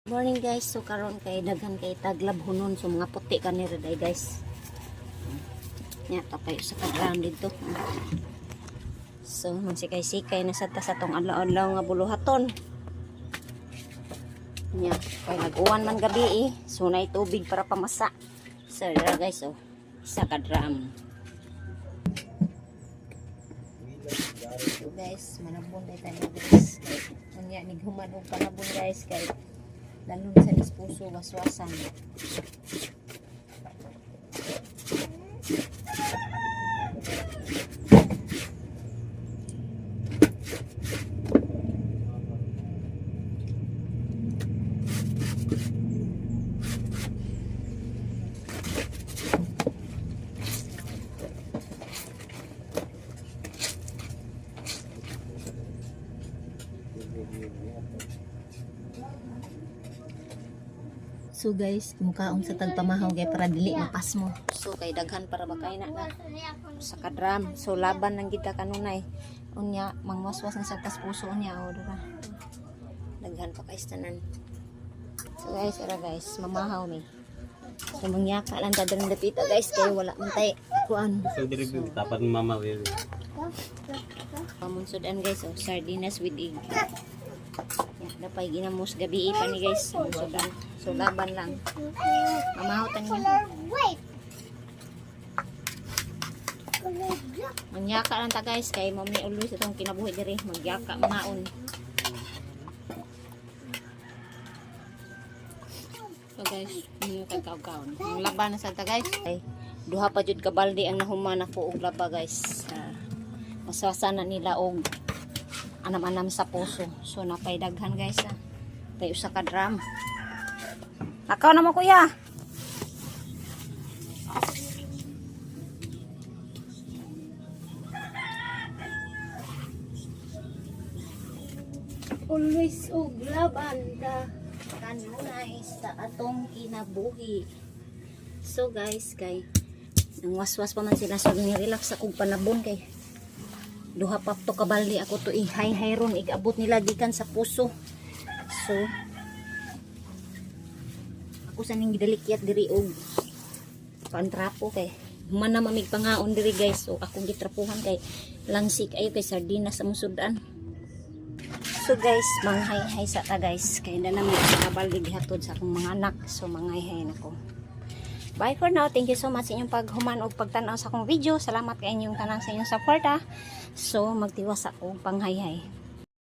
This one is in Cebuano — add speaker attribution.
Speaker 1: Morning, guys. So karon kay daghan kay taglab hunon, so mga puti kanira day, guys. Nya tapay sa kadram dito. So magsikay-sikay na sa ta sa tong adlaw-adlaw nga buluhaton. Nya kay nag-uwan man gabi eh. So nay tubig para pamasa. So dara, guys, oh. Isa ka drum. So guys, manabon day tayo, guys. Kay unya nighuman og panabon, guys, kay lalon sa ispuso waswasan. So guys, mukaon sa tagpamahaw kay para dili mapasmo. So kay daghan para ba kay na na sa kadram. So laban lang kita kanunay. Unya mangwaswas na sa tas puso niya o dira. Daghan pa kay tanan. So guys, ara guys, mamahaw mi. So mangyaka lang ta diri dapita, guys, kay wala man tay kuan.
Speaker 2: So dili tapat ni mama baby.
Speaker 1: Pamunsudan, guys, oh, sardinas with egg. Ya, dapay ginamos gabi pa ni, guys. Munsudan. So laban lang. Mamahaw ta ninyo.
Speaker 3: Color white. Color black.
Speaker 1: Mangyaka lang ta, guys, kay mao ni always itong kinabuhi diri, magyaka maon. So guys, niyo kay kaw-kaon. Ang laban na sa ta, guys. Ay, duha pa jud ka balde ang nahuman ako og laba, guys. Masasa na nila og anam-anam sa puso. So napay daghan, guys, ah. Kay usa ka drum. Nakaw na mo, kuya. Always og laban ta kanunay sa atong kinabuhi. So guys, kay nang waswas pa man sila, so ni-relax akong panabon kay duha pa to kabaldi ako to ihay-hay ron igabot nila gikan sa puso. So ako sa ning gidalikyat diri og pantrapo kay man na mamig pangaon diri, guys. So akong gitrapuhan kay langsik ayo kay sardinas sa musudan. So guys, manghay-hay sa ta, guys. Kay na naman kabaldi gihatod sa akong mga anak. So manghay-hay na ko. Bye for now. Thank you so much sa inyong paghuman og pagtan-aw sa akong video. Salamat kay inyong tanan sa inyong suporta. So magtiwas ako panghay-hay.